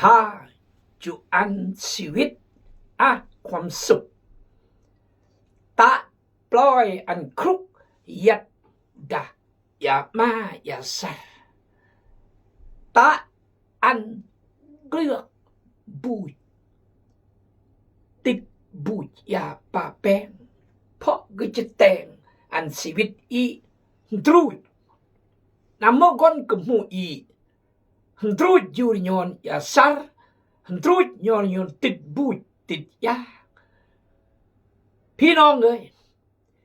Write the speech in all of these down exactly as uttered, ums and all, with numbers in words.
Ha, juan siwit, ah, kuam suk. Ta, ploi an kruk, yat, dah, ya ma, ya sar. Ta, an, glưk, buj. Tit buj ya pa peng. Pok geceteng, an siwit i, hndruj. Namo gon kemu i. Hndruj jur nyon ya sar, hndruj nyon nyon tit buj, tit ya. Phi nong ơi,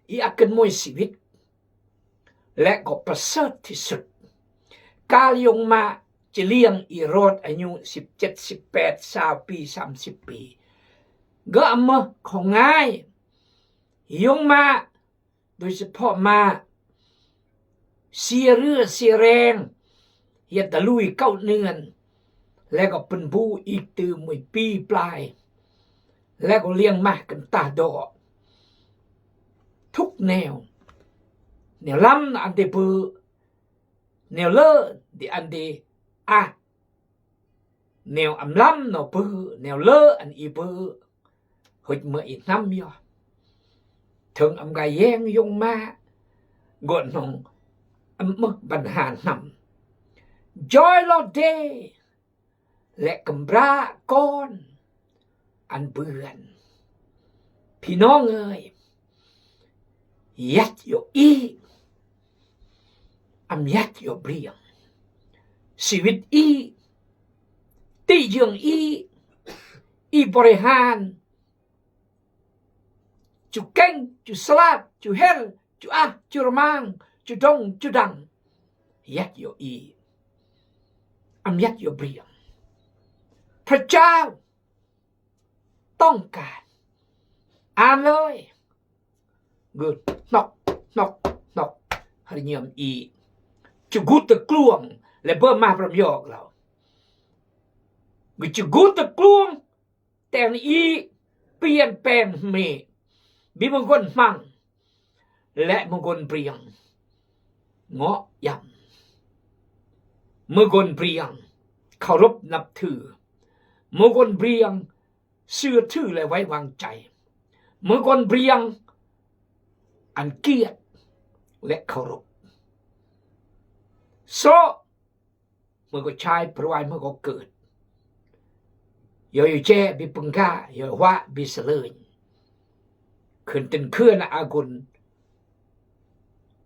i akan moi siwit. Lek ko pasat thi sut. Kal yong ma chiliang i rot anyu sip chet sip pet sa pi sam sip pi. Ga ma ko ngai. Yong ma doi sip ho ma. Sia rư sia reng. Yet da lui kau ningen. Lek ko pen bu ik tơ mui pi plai. Lek ko liang mah ken tah do. Thuk neo. Neo lam na ande bu. Neo lơ di ande a. Neo am lam no bu, neo lơ an i bu. Hoj mơ i nam yo. Thơng am ga yeng yong ma. Got nong am mơ ban ha nam. Joi lo de. Lek kembra kon. An bươn. Phi nong ơi. Yat yo i. Am yat yo briang. Siwit i. Ti jương i. I bore han. Chu keng, chu slat, chu hel, chu ah, chu rmang, chu dong, chu dang. Yat yo i. Am yat yo briang. Pha chao. Tong kan. An lơi. Gơ nok, nok, nok. Har nyiam i. Chu gut tơ kluang. Lek bơ mah bram yok lau. Gơ chu gut tơ kluang. Ten i pien pen mi. Bi mơ gon hmang. Lek mơ gon briang. Ngo yam. Mơ gon briang. Khao rop nap thư. Mơ gon briang. Sư thư lek wai wang chai. Mơ gon briang. An kiet. Lek khao rop. So. Mơ ko chai pruai mơ ko kơt. Yo yo che bi pengga, yo wa bi seleny. Khön ten khön agon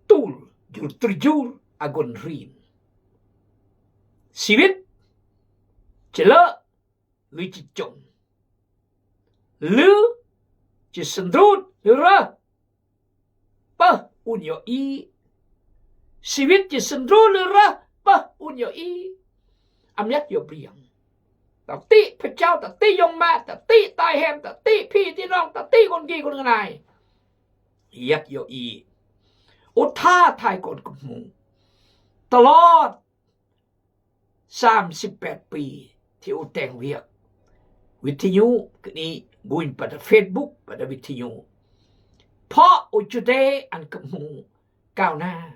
tul, jur terjur agon rin. Siwit, chela, lư chi chong. Lư, chi sendrut, lư rơ. Pah un yo i. Siwit chi sendrut lư rơ. Pah un yo i. Am yat yo briang. Ta ti pha chao, ta ti yong ma, ta ti tai hem, ta ti phi ti nong, ta ti kon gi kon ngai. Yat yo i. Ôt tha thai kon kmu. Talot. Sam sip pet pi, thi u teng wiak. Witinyu, kini, guin pada Facebook, pada witinyu. Pok u chude an kemu, kau na.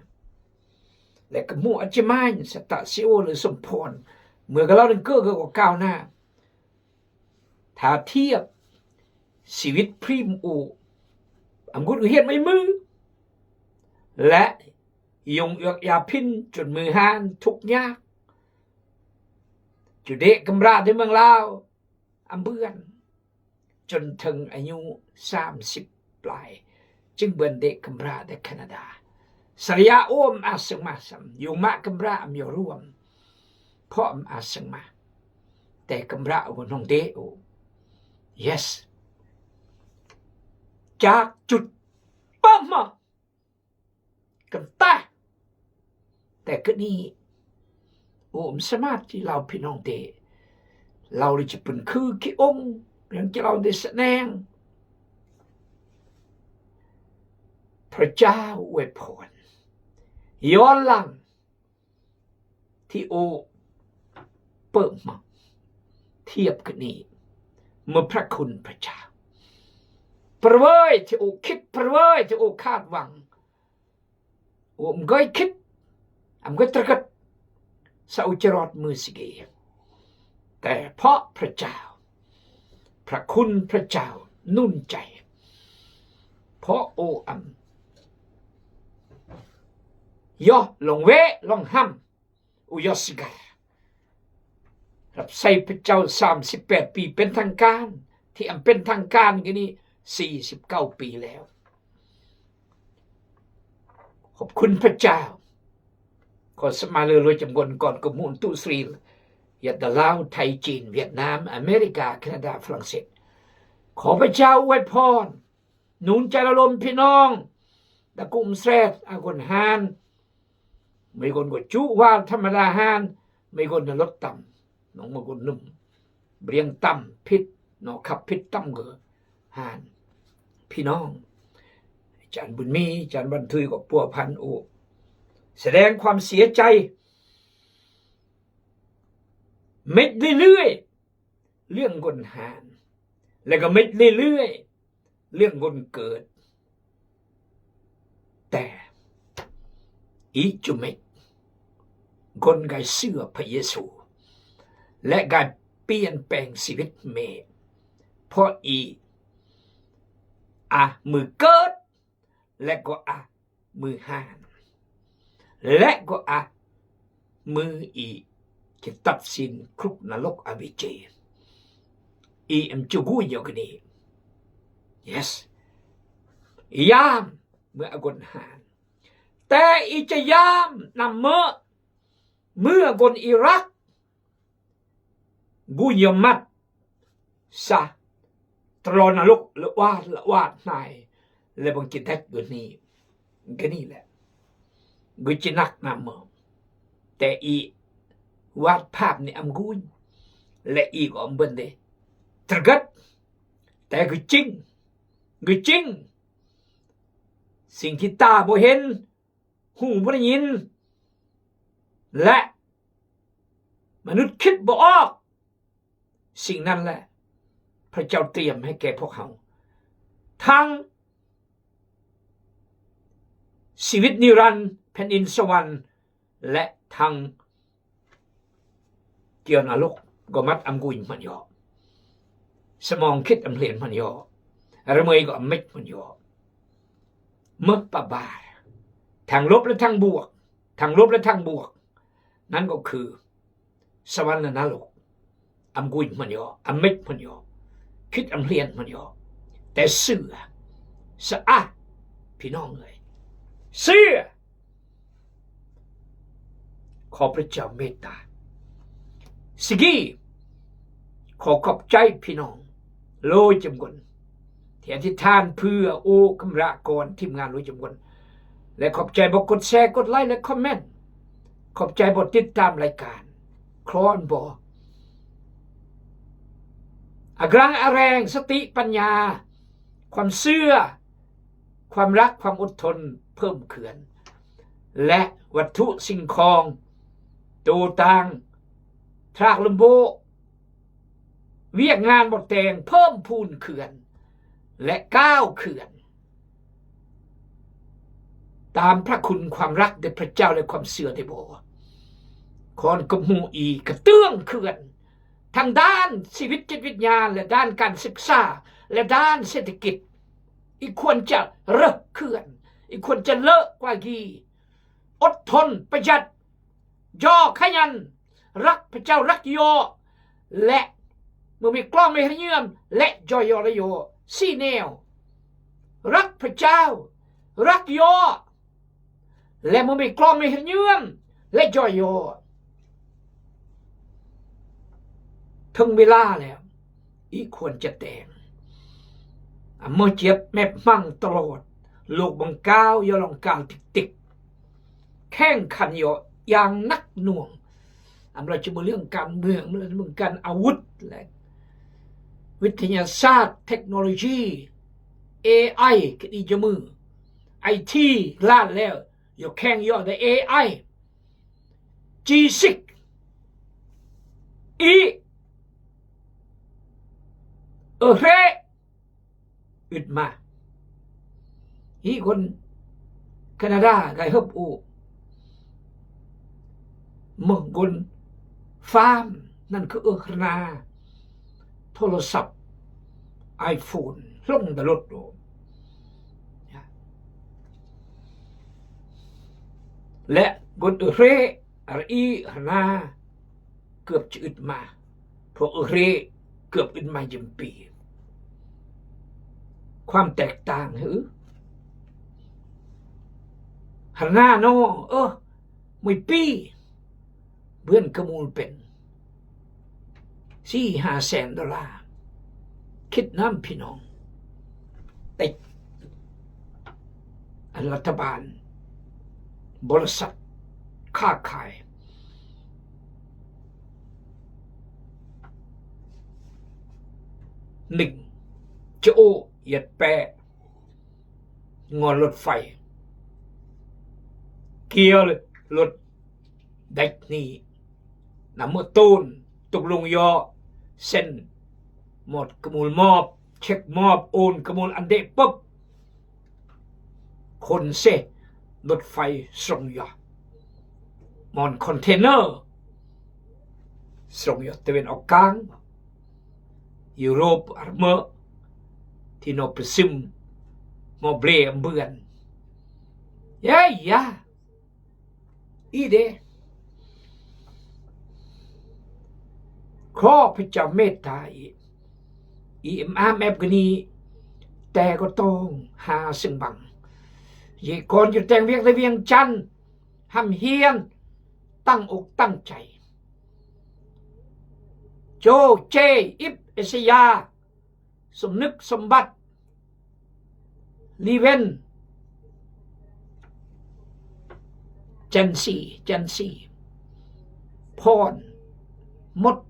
Lek kemu achimain, sata si u le sumpon. Mưa kalau deng ke ke kau na. Tha thiep, siwit prim u. Am gut u hiet mai mư. Lek, yong yok ya phin, chun mư han, thuk nyak. Chu de kemra de măng lao. Am bươn. Chun theng anyu sam sip plai. Ching bươn de kemra de Canada. Saria ôm aseng masam. Yong ma kemra am yo ruam. Pom aseng ma. Te kemra u nong de u. Yes. Chak chut. Pom ma. Kentah. Te keni. Ôm semat chi lau phi nong de. Lau li chi pun khư ki ong. Yang chi lau de seneng. Pha chao we phon. Yon lang. Thi u pơm thiep keni. Mơ prak hun pha chao. Perwơi thi u khit, perwơi thi u khat wang. U am gơi khit, am gơi terket. Sa u cherot mơ sige. แต่เพราะพระเจ้า พระคุณพระเจ้าหนุนใจ เพราะโออัม ย่อลองเวะลองห้ำ โอยอสิกา รับใช้พระเจ้าสามสิบแปดปีเป็นทางการ ที่อันเป็นทางการก็นี่สี่สิบเก้าปีแล้ว ขอบคุณพระเจ้า ขอสมาเลือรวยจำกวนก่อนกบหมู่ตุสรี ยัดดาลาวไทยจีนเวียดนามอเมริกาแคนาดาฝรั่งเศส ขอพระเจ้าอวยพร หนุนใจระดมพี่น้อง ตะกุ่มแสดอากนฮาน ไม่คนก็จุว่าธรรมดาฮาน ไม่คนน่ะลดต่ำ น้องไม่คนหนุ่ม เรียงต่ำผิด เนาะ ขับผิดต่ำก็ฮาน พี่น้อง อาจารย์บุญมี อาจารย์วันทุยก็พัวพันโอ แสดงความเสียใจ เม็ดเรื่อยๆ เรื่องคนฮาน แล้วก็เม็ดเรื่อยๆ เรื่องคนเกิด แต่อีจุเม็ด คนกายเชื่อพระเยซู และกายเปลี่ยนแปลงชีวิตเมย์ เพราะอี อ่ะ มือเกิด และก็อ่ะ มือฮาน และก็อ่ะ มืออีจะตัดสินคุกนรกอเวจี อีเอ็มจูกูยกนี่ yes ยามเมื่ออากนฮาน แต่อีจะยามนำเมื่อ เมื่อกนอิรัก กูยอมมัด sa tro naluk lewat lewat nai. Lebang kidak guni. Guni le. Gu cinak nama. Te i wat pap ni am gun. Le i ko am bende. Tergat. Te gu cing. Gu cing. Sing kita bohen. Hu bende nyin. Le. มนุษย์คิดบ่ออก สิ่งนั้นแหละ พระเจ้าเตรียมให้แก่พวกเรา ทั้งชีวิตนิรันดร์ แผ่นดินสวรรค์ และทั้งเกียรตินรก ก็มัดอำกุญมันยอ สมองคิดอำเลียนมันยอ ระเมยก็อำเม็ดมันยอ เมื่อปะบาท ทางลบและทางบวก ทางลบและทางบวก นั่นก็คือ สวรรค์และนรก อำกุญมันยอ อำเม็ดมันยอ คิดอำเลียนมันยอ แต่เชื่อ สะอาด พี่น้องเอ้ย เชื่อ ขอพระเจ้าเมตตา สิกี้ ขอขอบใจพี่น้อง โลยจำกวน ที่อธิษฐานเพื่อโอ้คำรากรทีมงานโลยจำกวน และขอบใจบ่กดแชร์ กดไลค์ และคอมเมนต์ ขอบใจบ่ติดตามรายการ คลอนบ่ อักรังอแรง สติปัญญา ความเชื่อ ความรัก ความอดทน เพิ่มเขือน และวัตถุสิ่งของ โตตาง ทรากลำโบ เวียกงานบ่แต่ง เพิ่มพูนเขือน และก้าวเขือน ตามพระคุณความรักแด่พระเจ้าและความเชื่อแด่บ่ คอนกบหมู่อีกกระเตื้องเขือน ทางด้านชีวิตจิตวิญญาณ และด้านการศึกษา และด้านเศรษฐกิจ อีกควรจะเลิกเคื่อน อีกควรจะเลิกกว่ากี อดทน ประหยัด ย่อขยัน รักพระเจ้า รักยอ และเมื่อมีกล้องมีเฮือนเยื่อม และย่อยอ และยอ สี่แนว รักพระเจ้า รักยอ และเมื่อมีกล้องมีเฮือนเยื่อม และย่อยอ ถึงเวลาแล้ว อีควรจะแต่ง อ่ะ เมื่อเจ็บแมบมั่งตลอด โลกบังกาว ย่อลองกาวติกติก แข่งขันอยู่อย่างหนักหน่วง อ่ะ บ่ว่าจะเรื่องการเมือง บ่ว่าจะเรื่องการอาวุธ และวิทยาศาสตร์ เทคโนโลยี เอไอ ก็ดีจะมือ ไอที ล้านแล้ว อยู่แข่งอยู่แต่เอไอ จีซิก อี เออเฮ อึดมา อีคนแคนาดา ไกเฮิบอู เมืองคนฟาร์ม Nan kơ ư hơna tôlosap iPhone hlong da lut đô. Lĕ got ư hre, ar i hơna kơp chi ưt ma. Pho ư hre kơp ưt ma jơm pi.ความแตกต่าง hơ. Hơna nô, ơ, mui pi. Bươn kơ mul pen si ha sen đô la. Khit năm pi nong. Têk. An la ta ban. Bol sat. Kha khai. Ning. Chi ô yet pe. Ngo lut fai. Kiơ lut. Dek ni. Na mơ tôn. Tuk lung yo. Sen. Mot kơ mul mop. Chek mop. Ôn kơ mul ande pop. Khôn se. Lut fai sông yo. Mon container. Sông yo. Tơ wen ok kang. Europe, armơ. Ti no pơsĭm. Mo ble mbưan. Ya, ya. Ide. Kho pơchao meta i. I im am ep gơ ni. Te kơ tong ha sưng băng. Ye kon jur teng wiek te wiêng chăn. Hăm hiên. Tăng ôk tăng chai. Chô chê ip Êsêia. Sôm nĭk sôm băt. Li wen. Chăn si, chăn si. Phon. Môt.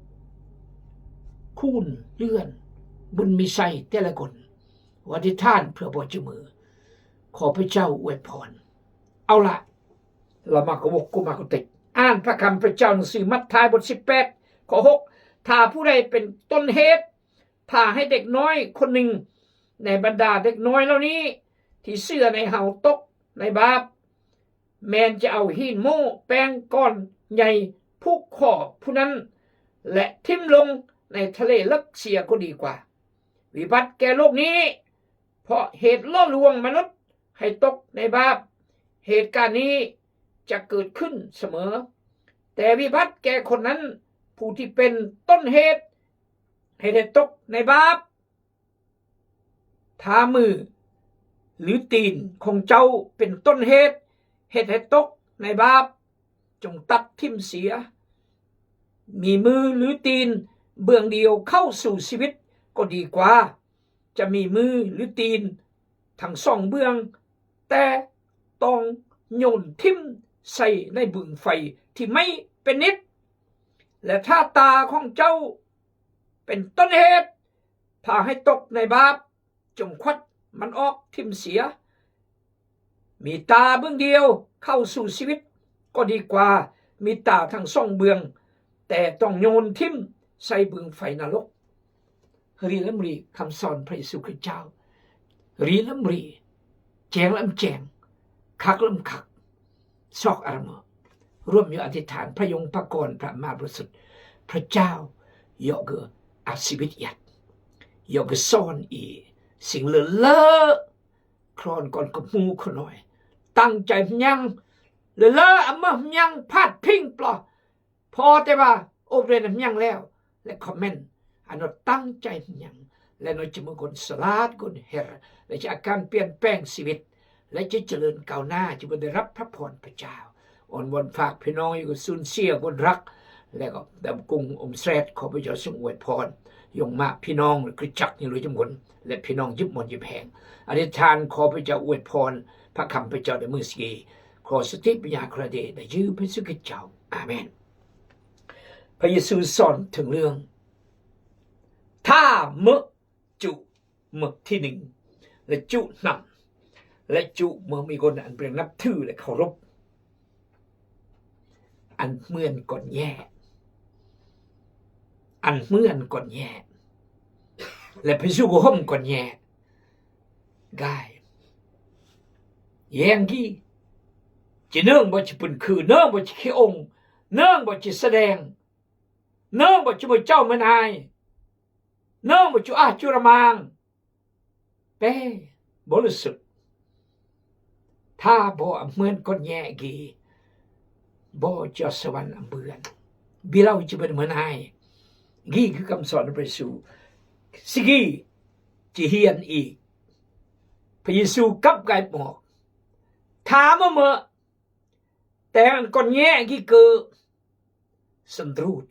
Khun, lươn. Bun mi sai, tê la kon. Wa di than, เพื่อบ่จะมือ. ขอพระเจ้าอวยพร. เอาล่ะ เรามากะวกกุมากะติก อ่านพระคำพระเจ้า หนังสือมัทธิวบทสิบแปด ข้อหก ถ้าผู้ใดเป็นต้นเหตุ พาให้เด็กน้อยคนหนึ่ง ในบรรดาเด็กน้อยเหล่านี้ ที่เชื่อในเฮาตกในบาป แม้นจะเอาหินโม่แปลงก้อนใหญ่ผูกคอผู้นั้น และทิ้งลงในทะเลลึกเสียก็ดีกว่า วิบัติแก่โลกนี้ เพราะเหตุล่อลวงมนุษย์ให้ตกในบาป เหตุการณ์นี้จะเกิดขึ้นเสมอ แต่วิบัติแก่คนนั้น ผู้ที่เป็นต้นเหตุ ให้ได้ตกในบาป ถ้ามือหรือตีนของเจ้าเป็นต้นเหตุ เฮ็ดให้ตกในบาป จงตัดทิ่มเสีย มีมือหรือตีนเบื้องเดียวเข้าสู่ชีวิตก็ดีกว่า จะมีมือหรือตีนทั้งสองเบื้อง แต่ต้องโยนทิ่มใส่ในบึงไฟที่ไหม้เป็นนิด และถ้าตาของเจ้าเป็นต้นเหตุ พาให้ตกในบาป จงควัดมันออกทิ่มเสีย มีตาเบื้องเดียวเข้าสู่ชีวิต ก็ดีกว่ามีตาทั้งสองเบื้อง แต่ต้องโยนทิ่มใส่บึงไฟนรก Ri lăm ri คำสอนพระเยซูคริสต์เจ้า Ri lăm ri, cheng lăm cheng, khak lăm khak, sok armơ. Rôm yo อธิษฐาน พระยงพระกร พระมาบริสุทธิ์ พระเจ้า เยาะกึ อาชีวิตยัด เยาะกึ สอนอี สิ่งเลอะเลอะ คลอนก่อนกับหมู่ขน้อย ตั้งใจเพียง เลอะเลอะ อะเมื่อเพียง พาดพิงปลอ พอแต่ว่าอบรมนำยังแล้ว และคอมเมนต์ อันนั้นตั้งใจยัง และเราจะมีคนสลาดคนเฮร และจะอาการเปลี่ยนแปลงชีวิต และจะเจริญก้าวหน้า จะได้รับพระพรพระเจ้า อ่อนวอนฝากพี่น้องอยู่กับสูญเสียคนรัก และก็ดำกุงอมแสด ขอพระเจ้าทรงอวยพร ยงมาพี่น้องคริสตจักรนี่รู้จำนวน และพี่น้องยิบมนต์ยิบแหง อธิษฐานขอพระเจ้าอวยพร พระคำพระเจ้าในมื้อนี้ ขอสติปัญญาคราเดชในชื่อพระเยซูคริสต์เจ้า อาเมน พระเยซูสอนถึงเรื่อง ถ้าเมื่อจุเมื่อที่หนึ่ง และจุนำ และจุเมื่อมีคนอันเปรียงนับถือและเคารพ อันเหมือนก่อนแย่ อันเหมือนก่อนแย่ และพระเยซูก็ห่มก่อนแย่ กาย แย่งกี้ จะเนื่องบ่จะปืนคือ เนื่องบ่จะขี้องค์ เนื่องบ่จะแสดง Nong bok chu mut chau mena ai. Nong bok chu ah chu ramang. Pe, bolu sut. Ta bok amön kon nye gi. Bok Joshua ambüan. Bilau chi bân mena ai. Gi gikam son Pha Yesu. Sigi chi hian i. Pha Yesu kap gai mo. Ta mo mo. Teng kon nye gi kơ sandrut.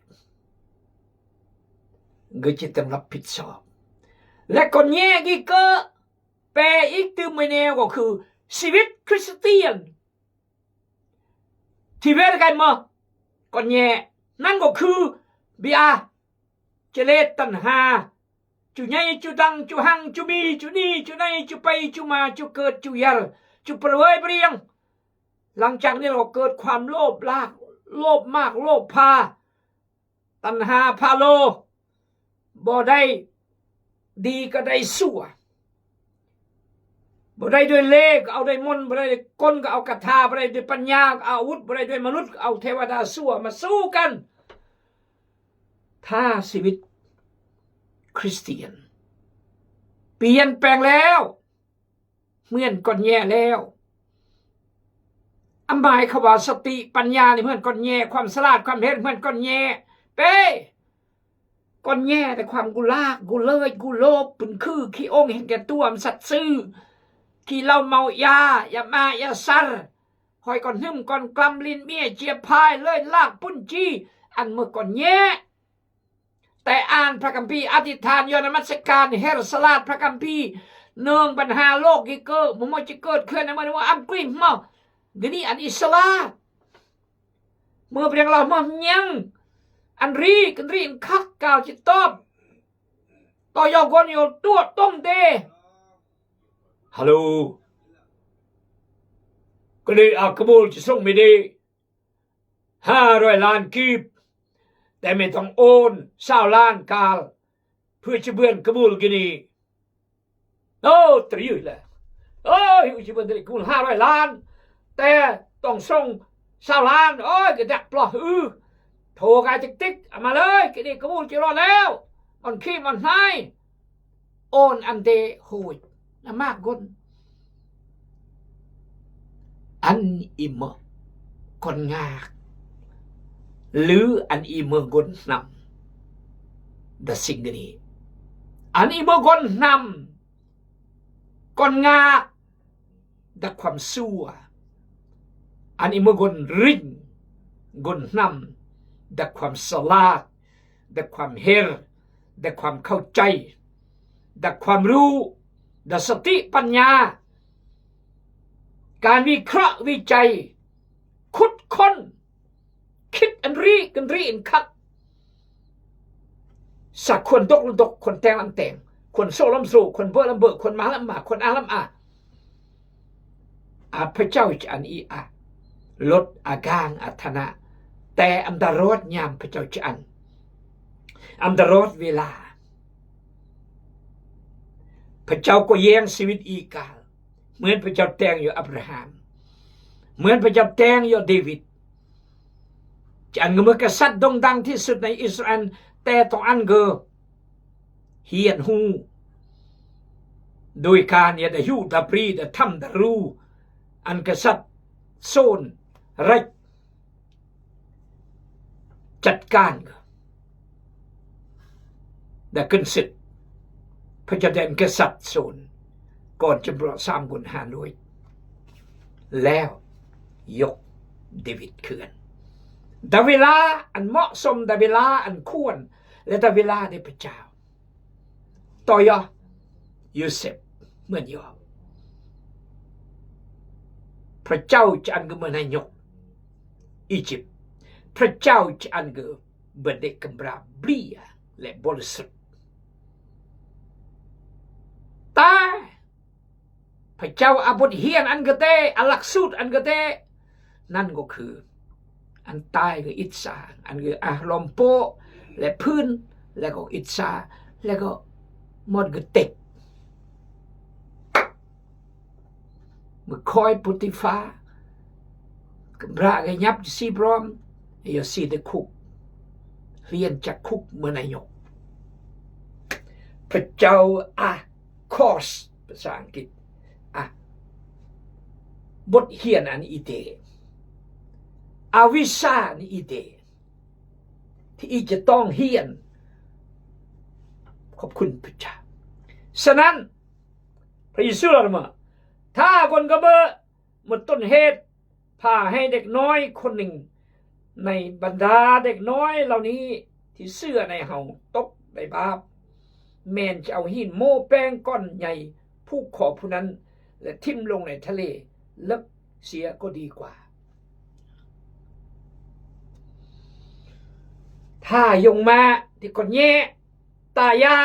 Gơ chi teng lap pit so. Lek kon nye gi kơ pe ik tü mene gok khư sibit Christian. Ti wer gai mo. Kon nye. Nang gok khư bia. Chi le tăn ha. Chu nyai, chu dang, chu hang, chu mi, chu ni, chu nai, chu pei, chu ma, chu kơt, chu yar, chu prwei priang. Lăng chang ni lo kơt khwam lop lak, lop mak, lop pha. Tăn ha pha lo. Bok dai di kơ dai sua. Bok dai doi le kơ au dai mon, bok dai kon kơ au katha, bok dai doi panya kơ au ut, bok dai doi manut kơ au thewada sua, masukan. Ta sibit Christian. Pian peng leo. Mưn kon nye leo. Ambai khawa sati panya ni mưn kon nye, khwam salat, khwam her mưn kon nye. Pe. Kon nye te khwam gu lak, gu lơi, gu lop, pun khư, ki ong hen ke tuam sat sư. Ki lau mau ya, ya ma, ya sar. Hoi kon hnưm, kon klam, lin mie, chia phai, lơi lak, pun chi. Ăn mưn kon nye. Te an Pha Kamphi, adithan, yo namaskaran, her salat Pha Kamphi. Nong bân ha lok gi kơ, mo mo chi kơt khön, mo mo am kuih mo. Gini ăn i salat. Mơ briang lah mơ nyang. Ăn ri, kân ri ăn khak kal chi top. To yo gon yo tuot tong de. Hello. Kơ đi a kơ bul chi sung mi đi. Ha roi lan kip. Te mi tong ôn, sao lan kal. Pui chi bươn kơ bul gini. Ô, tri ơi leh. Ô, hiu chi bươn tri kul ha roi lan. Te tong song sao lan. Ô, gơ dak ploh ư. Tho ga tik tik. Ama lơi, kini kul chi ro leo. Mon khi mon hnai. Ôn ăn te hôi. Na mak gon. Ăn i mơ. Kon ngak. Lư ăn i mơ gon hnam. Da sing gini. Ăn i mơ gon hnam. Kon ngak, da khwam sua. Ăn i mơ gon ring, gon hnam, da khwam salat, da khwam her, da khwam khâu chai, da khwam ru, da sati panya. Kan wi khră wi chai, khut khon. Khit ăn ri, kân ri ăn khak. Sa khuôn dok lăm dok, khuôn teng lăm teng, khuôn sô lăm sô, khuôn bơ lăm bơ, khuôn ma lăm ma, khuôn a lăm a. A Pha Châu chi ăn i a. Lôt a gang a thana. Te amda rot nham Pha Châu chi ăn. Amda rot wela. Pha Châu kơ yeng siwit i kal. Mưn Pha Châu teng yo Abraham. Mưn Pha Châu teng yo David. Chi ăn gơ mơ kasat dong dang ti sut na Israel te tong ăn gơ. Hian hu. Doi kan ya da hu da pri da tham da ru. Ăn kasat son rek. Chặt kan gơ. Da kân sĭt. Pha Châu dan kasat son. Kon chim bro sam gun Hà Nội. Leo. Yok. David khưn. Da wela ăn mok som da wela ăn khuôn. Leh da wela de Pha Châu. Tơ yo. Yusip. Mưn yo. Pha Châu chi ăn gơ mưn ha nhok. Egypt. Pha Châu chi ăn gơ bơ̆n đe kambra bli a leh bol sut. Ta Pha Châu a bot hian ăn gơ te, a lak sut ăn gơ te. Năn gok khư. Ăn tai gơ Itsa, ăn gơ a lom pô, leh phưn, leh gok Itsa, leh gok mot gơ tek. Mơ khoi Pôtipha, kambra gơ ñap chi si brom, yo si de khuk. เฮียนจารึกเมืองนายก พระเจ้า อ่ะ คอร์ส ภาษาอังกฤษ อ่ะ บทเฮียนอันนี้อีเด อ่ะ วิชานี้อีเด ที่อีจะต้องเฮียน ขอบคุณพระเจ้า ฉะนั้น พระเยซูเล่ามา ถ้าคนกำเบอ หมดต้นเหตุ พาให้เด็กน้อยคนหนึ่ง ในบรรดาเด็กน้อยเหล่านี้ ที่เจื้อในเฮาตกในบาป แม่นจะเอาหินโม้แป้งก้อนใหญ่ผูกคอผู้นั้น และทิ่มลงในทะเลลึกเสียก็ดีกว่า ถ้ายงมาที่คนแย่ ตายา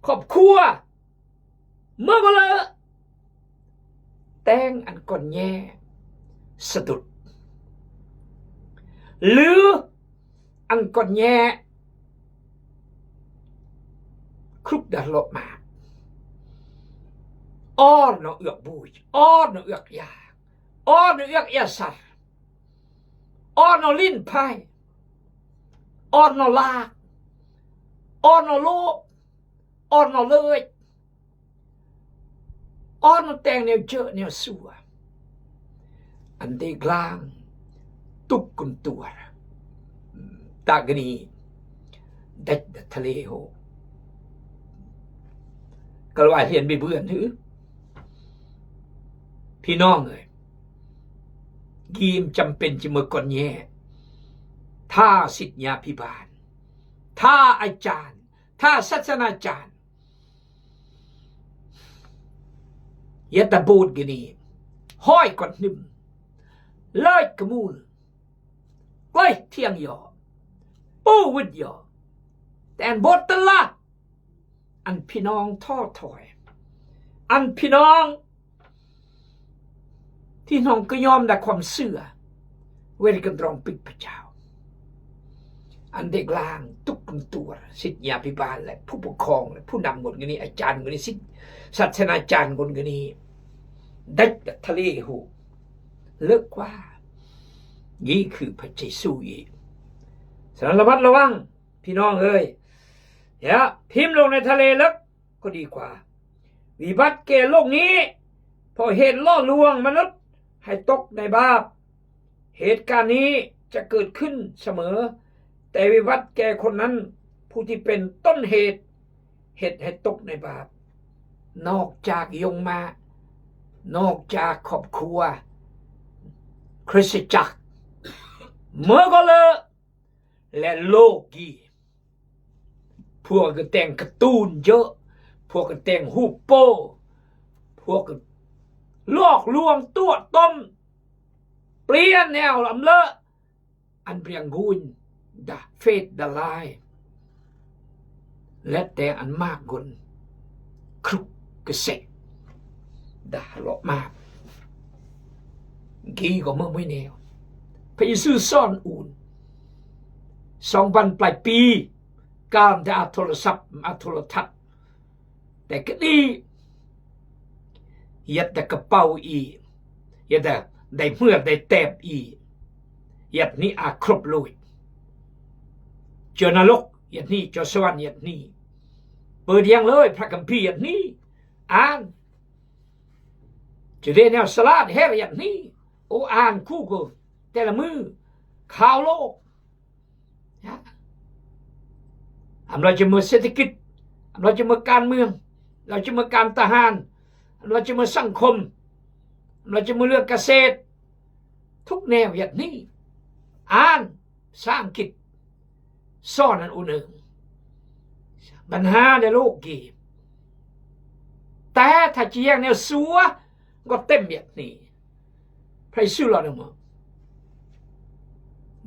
ครอบครัว เมื่อก็เลย แตงอันก่อนแย่สะดุด หรืออันก่อนแย่คลุกดาลบมา อ้อนเนาะเอือกบูย อ้อนเนาะเอือกยา อ้อนเนาะเอือกยาสัตว์ อ้อนเนาะลิ้นไพ่ อ้อนเนาะลาก อ้อนเนาะโลภ อ้อนเนาะเลิก อ้อนเนาะแต่งแนวเจอแนวซัว อันเดกลาง ตุ๊กกุนตัว ตากะนี เด็กทะเลโห กะละว่าเฮียนไปเบือนหือ พี่น้องเอ้ย กีมจำเป็นจะเมือก่อนแย่ ถ้าศิษยาภิบาล ถ้าอาจารย์ ถ้าศาสนาจารย์ เยียะตะบูดกะนี ฮ้อยก่อนนึ่ม เลิกกะมูล ใกล้เที่ยงหยอ ปู้วึดหยอ แต่อันบทตะละ อันพี่น้องท้อถอย อันพี่น้อง ที่น้องก็ยอมได้ความเจื้อ เวรกำตรองปิดพระเจ้า อันเดกลางตุ๊กกุนตัว ศิษยาภิบาลและผู้ปกครองและผู้นำคนกะนี้ อาจารย์คนกะนี้ ศิษย์ ศาสนาจารย์คนกะนี้ เด็กทะเลโห เลิกว่า นี่คือพระเยซูอีก ฉะนั้นระมัดระวัง พี่น้องเอ้ย อย่าทิ่มลงในทะเลลึกก็ดีกว่า วิบัติแก่โลกนี้ เพราะเหตุล่อลวงมนุษย์ให้ตกในบาป เหตุการณ์นี้จะเกิดขึ้นเสมอ แต่วิบัติแก่คนนั้น ผู้ที่เป็นต้นเหตุ เหตุให้ตกในบาป นอกจากยงมา นอกจากครอบครัว คริสตจักร เมือก็เลย และโลกอีก พวกก็แต่งการ์ตูนเยอะ พวกก็แต่งฮูปโป้ พวกก็หลอกลวงตั๋วต้ม เปลี่ยนแนวลำเลอะ อันเปรียงกูน ดาเฟซดาลาย และแต่อันมากกน คลุกกระเสะ ดาเลาะมาก กี้ก็เมื่อไม่แนว พระเยซูสอนอูน สองพันปลายปี กามแต่อัดโทรศัพท์ อัดโทรทัศน์ แต่ก็ดี เยียะแต่กระเป๋าอีก เยียะแต่ได้เมือดได้แต๊บอีก เยียะนี้อาครบเลย เจอนรก เยียะนี้ เจอสวรรค์ เยียะนี้ เปิดยังเลย พระคัมภีร์ เยียะนี้ อ่าน จะได้แนวสลาดแฮะ เยียะนี้ โอ อ่านกู้ก็ แต่ละมื้อ ข่าวโลก นะ อำลาจะเมือเศรษฐกิจ อำลาจะเมือการเมือง อำลาจะเมือการทหาร อำลาจะเมือสังคม อำลาจะเมือเรื่องเกษตร ทุกแนว เยียะนี้ อ่าน ภาษาอังกฤษ สอนอันอูนเอิง ปัญหาในโลกกี้ แต่ถ้าจะแยกแนวซัว ก็เต็ม เยียะนี้ พระเยซูเล่าเน่ยว่า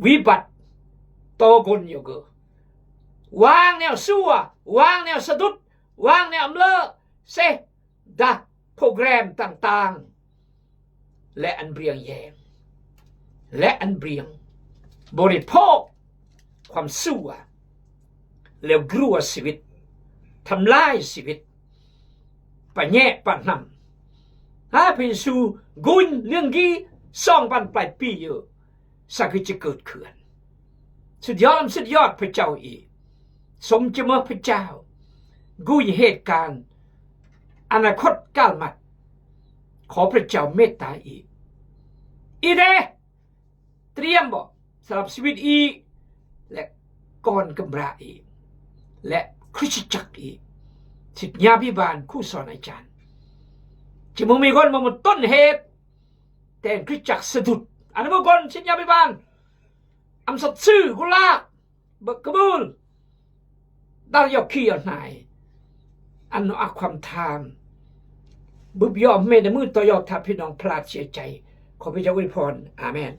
วิบัติต่อคนอยู่ก็ วางแนวซัว วางแนวสะดุด วางแนวอำเลอะเซ ดะโปรแกรมต่างๆ และอันเปรียงแยง และอันเปรียงบริโภคความซัว แล้วกลัวชีวิต ทำลายชีวิต ปะแยะปะนำ ฮะ พระเยซูกุนเรื่องกี้ สองพันปลายปีอยู่ สักคือจะเกิดขึ้น สุดยอด สุดยอด พระเจ้าอีก สมจะมาพระเจ้า กูยังเหตุการณ์ อนาคตก้าวมา ขอพระเจ้าเมตตาอีก อีกเด้ เตรียมบ่ สำหรับชีวิตอีก และกองกำราอีก และคริสตจักรอีก ศิษยาภิบาล ครูสอนอาจารย์ จะบ่มีคนมาเป็นต้นเหตุ แต่คริสตจักรสะดุด อันนั้นบ่คน ศิษยาภิบาล อำสัตว์ซื่อกุลาก เบิกกระบุล ดาวยอกขี้ยอกหนาย อันเอาความทาม บึบยอมไม่ได้มือต่อยอด ถ้าพี่น้องพลาดเสียใจ ขอพระเจ้าอวยพร อาเมน